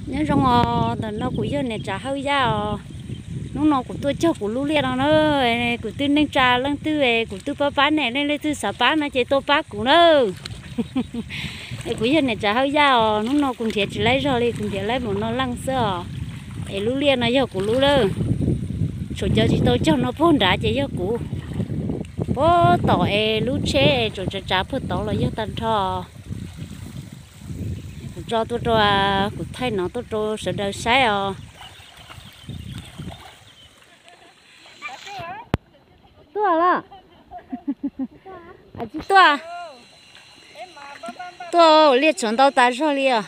Nyob zoo os, ntawm no kuv yog niam Tsav Hawj Yaj os. Hnub no kuv tuaj cog kuv lub liaj no na. Kuv twb neej tsa leej twg, kuv twb pab pab nej, nej leej twg xav pab no ces tuaj pab kuv na. Es kuv yog niam Tsav Hawj Yaj os, hnub no kuv nrhiav tsis laib zog li, kuv nrhiav laib mus no leej xwb os. Es lub liaj no yog kuv lub lawm. Tshuav cov tsis tau cog no puag nrad ces yog kuv. Puag tom es lub tsheb es tsuas tsav tsav puag tod los yog tag nrho. Kuv tso tuaj rau, kuv thaij no tuaj rau sawv daws saib os. Tuaj los? Tsis tuaj. Tuaj, liaj tshuav ntau tas zog li os.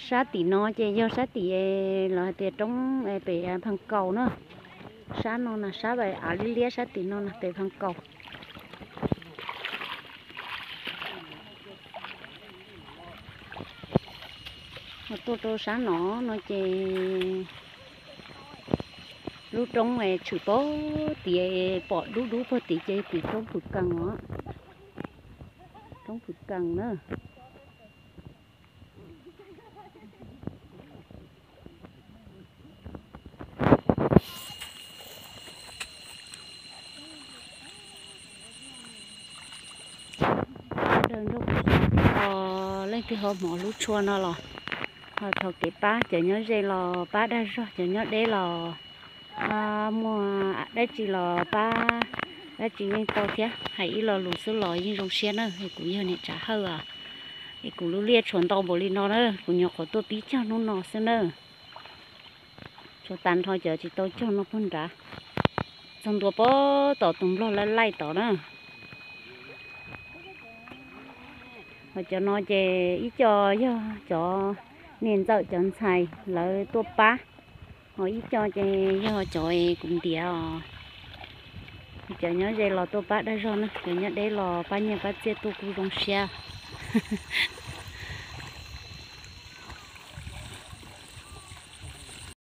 Sab tim no ces yog sab tim los hais tias roob pem Phav Kaus na. Sab no na, sab av liab liab sab tim no na, pem Phav Kaus. Tuaj rau sab no no ces lub roob tshwm puag tim, pom dub dub puag tim ces tim roob Phwv Kees os. Roob Phwv Kees na. Leej twg ho hmov lub tshuaj no los ho thov kev pab, cov nyob ze los pab dag zog, cov nyob deb los muaj dab tsi los pab dab tsi yeej tau thiab. Hais ib lo lus xwb los yeej zoo siab na. Kuv yog niam Tsav Hawj os, es kuv lub liaj tshuav ntau npaum li no na, kuv nyuam qhuav tuaj pib cog hnub no xwb na. Tshuav tas nrho cov tsis tau cog no puag nrad, txog ntua puag tom tus nplog laij laij tod na. Ho cov no ces ib co yog cov niam ntxawm cov ntxhais lawv tuaj pab, ho ib co ces yog cov kuv ntiav os. Cov nyob ze los tuaj pab dag zog na, cov nyob deb los pab nyiaj pab txiaj tuaj kuj zoo siab.